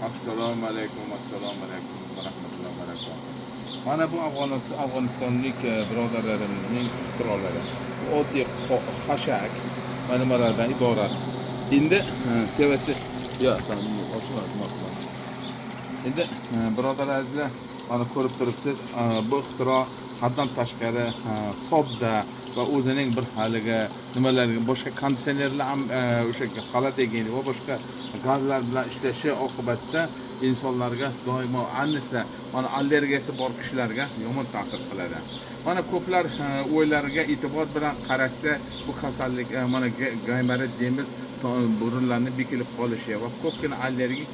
Assalomu alaykum, assalomu alaykum va rahmatullohi va barakatuh. Mana bu Afg'onistonlik birodarlarimizning ixtirolari. Bu oddiy xashak va nimalardan iborat. Endi tevasi yo, san ochma. Endi birodarlar azizlar, mana ko'rib turibsiz, bu ixtiro haddan tashqari sodda va o'zining bir haligi nimalarga boshqa konditsionerlar ham o'sha xolodilnik va boshqa gazlar bilan ishlashi oqibatida insonlarga doimo, ayniqsa mana allergiyasi bor kishilarga yomon ta'sir qiladi. Mana ko'plar o'ylariga e'tibor bilan qarashsa, bu kasallik mana gaymarit deymiz, burunlarni bekilib qolishi va ko'pgina allergik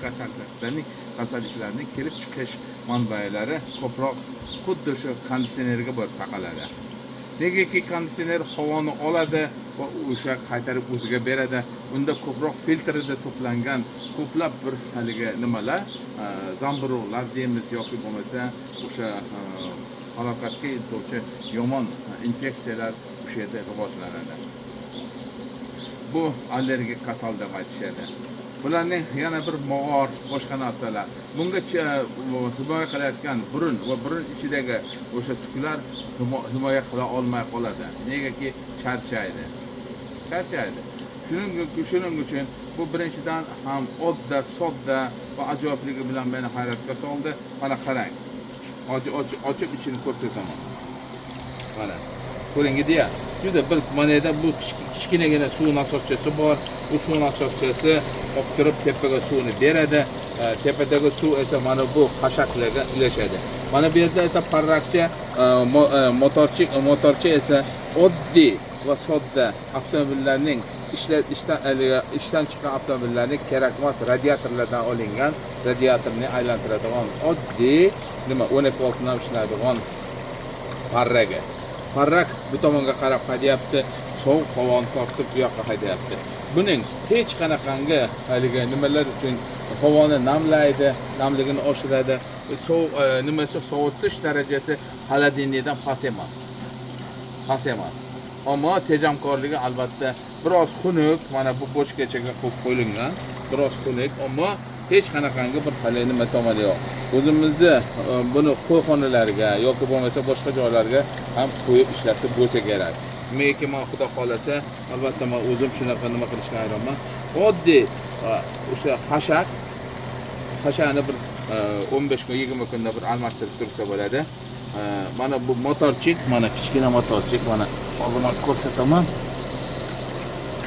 kasalliklarning kelib chiqish manbalari ko'proq xuddi shu konditsionerga borib taqaladi. Negaki konditsioner havoni oladi va o'sha qaytarib o'ziga beradi. Unda ko'proq filtrida to'plangan ko'plab bir haligi nimalar, zamburug'lar deymiz yoki bo'lmasa o'sha halokatga eltuvchi yomon infeksiyalar o'sha yerda rivojlanadi. Bu allergik kasal deb aytishadi. Bularning yana bir mog'or, boshqa narsalar. Bunga himoya qilayotgan burun va burun ichidagi o'sha tuklar himoya qila olmay qoladi. Negaki charchaydi. Charchaydi. Shuning uchun bu birinchidan ham odda, sodda va ajoyibligi bilan meni hayratga soldi. Mana qarang. Ochib ichini ko'rsataman. Mana. Ko'ring deya. Juda bir mana yerda bu kichkinagina suv nasoschasi bor. Bu suv nasoschasi olib turib tepaga suvni beradi. Tepadagi suv esa mana bu xashaklarga ilashadi. Mana bu yerda esa parrakcha, motorchi esa oddiy va sodda avtomobillarning ishdan chiqqan avtomobillarning kerakmas radiatorlardan olingan radiatorni aylantiradigan oddiy nima 12 voltdan ishlaydigan parragi. Parrak bu tomonga qarab haydayapti, sovuq havoni tortib bu yoqqa haydayapti. Buning hech qanaqangi haligi nimalar uchun havoni namlaydi, namligini oshiradi. Sovuq nimasi sovutish darajasi xolodilnikdan past emas. Past emas. Ammo tejamkorligi albatta biroz xunuk, mana bu bochkachaga qo'yib qo'yilgan, biroz xunuk, ammo hech qanaqangi bir hali nima tomoni yo'q. O'zimizni buni qo'yxonalarga yoki bo'lmasa boshqa joylarga ham qo'yib ishlatsa bo'lsa kerak. Nimagaki men xudo xolasa, albatta men o'zim shunaqa nima qilishga hayronman. Oddiy o'sha xashakni bir 15 kun, 20 kunda bir almashtirib tursa bo'ladi. Mana bu motorchik, mana kichkina motorchik, mana hozir men ko'rsataman.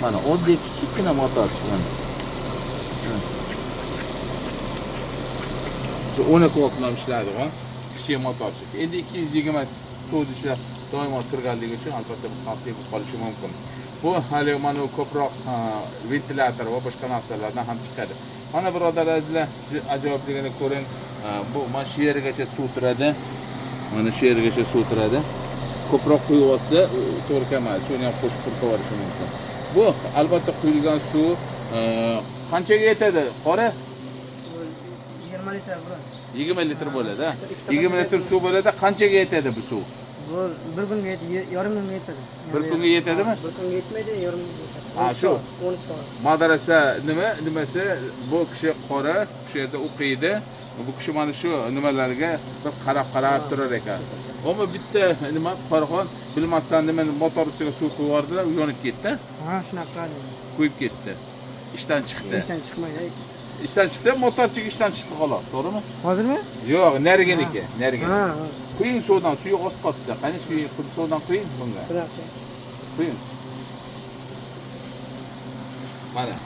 Mana oddiy kichkina motorchik mana. Shu 12 volt bilan ishlaydigan kichik motorchik. Endi 220 suvni ishlab doimo turganligi uchun albatta bu xavfli bo'lib qolishi mumkin. Bu hali mana ko'proq ventilyator va boshqa narsalardan ham chiqadi. Mana birodarlar azizlar, ajoyibligini ko'ring. Bu mana shu yergacha suv turadi. Mana shu yergacha suv turadi. Ko'proq quyib olsa, to'g'ri kelmaydi. Suvni ham qo'shib qurib yuborishi mumkin. Bu albatta quyilgan suv qanchaga yetadi? Qora? 20 litr bo'ladi. 20 litr bo'ladi, ha? 20 litr suv bo'ladi. Qanchaga yetadi bu suv? Bu bir kunga yetadi, yarim kunga yetadi. Bir kunga yetadimi? Bir kunga yetmaydi, yarim kunga yetadi. Ha, shu. 10 soat. Madrasa nima? Nimasi? Bu kishi qora, shu yerda o'qiydi. Bu kishi mana shu nimalarga bir qarab-qarab turar ekan. Ammo bitta nima qorxon bilmasdan nima motor ustiga suv quyib yubordilar, u yonib ketdi. Ha, shunaqa. Quyib ketdi. Ishdan chiqdi. Ishdan chiqmaydi. Ishdan chiqdi, motorchik ishdan chiqdi xolos, to'g'rimi? Hozirmi? Yo'q, nariginiki, nariginiki. Ha, ha. Quying suvdan, suvi oz qolibdi. Qani suvi suvdan quying bunga. Shunaqa. Quying. Mana.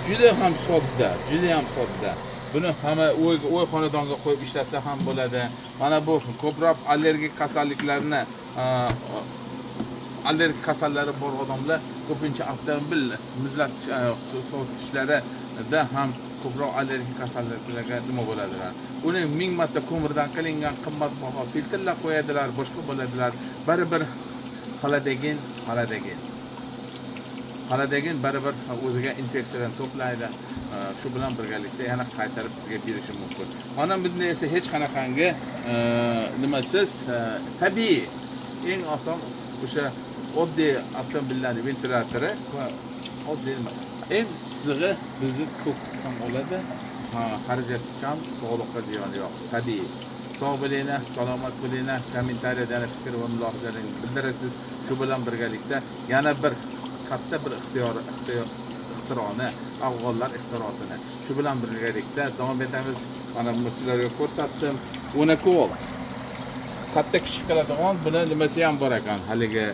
Juda ham sodda, juda ham sodda. Buni hamma uy xonadonga qo'yib ishlasa ham bo'ladi. Mana bu ko'proq allergik kasalliklarni, allergik kasallari bor odamlar ko'pincha avtomobil muzlatgich sovutgichlarida ham ko'proq allergik kasalliklarga nima bo'ladilar. Uni 1000 marta ko'mirdan qilingan qimmatbaho filtrlar qo'yadilar, boshqa bo'ladilar. Baribir xolodilnik. Xonadagin baribir o'ziga infeksiyadan to'playdi. Shu bilan birgalikda yana qaytarib bizga berishi mumkin. Mana bunda esa hech qanaqangi nimasiz, tabiiy, eng oson o'sha oddiy avtomobillarning ventilyatori va oddiy nima. Eng qizig'i bizni ko'p ham oladi, ha, xarajat kam, sog'liqqa ziyoni yo'q, tabiiy. Sog' bo'linglar, salomat bo'linglar. Kommentariyada yana fikr va mulohazalaringizni bildirasiz. Shu bilan birgalikda yana bir katta bir ixtironi, afg'onlar ixtirosini shu bilan birgalikda davom etamiz. Mana buni sizlarga ko'rsatdim. Unakol katta kichik qiladigan buni nimasi ham bor ekan, haligi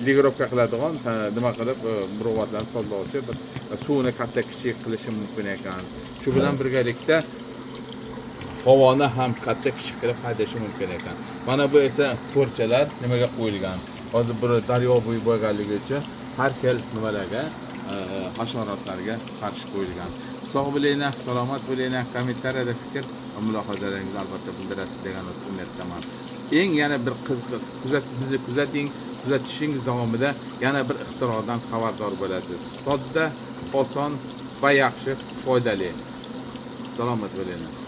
ligirovka qiladigan, nima qilib, muruvvatlarni sozlovchi bir suvni katta kichik qilishi mumkin ekan. Shu bilan birgalikda havoni ham katta kichik qilib haydashi mumkin ekan. Mana bu esa to'rchalar nimaga qo'yilgan. Hozir bir daryo bo'yi bo'lganligi uchun har xil nimalarga, hasharotlarga qarshi qo'yilgan. Sog' bo'linglar, salomat bo'linglar. Kommentariyada fikr va mulohazalaringizni albatta bildirasiz degan umiddaman. Eng yana bir qiziq bizni kuzating, kuzatishingiz davomida yana bir ixtirodan xabardor bo'lasiz. Sodda, oson va yaxshi, foydali. Salomat bo'linglar.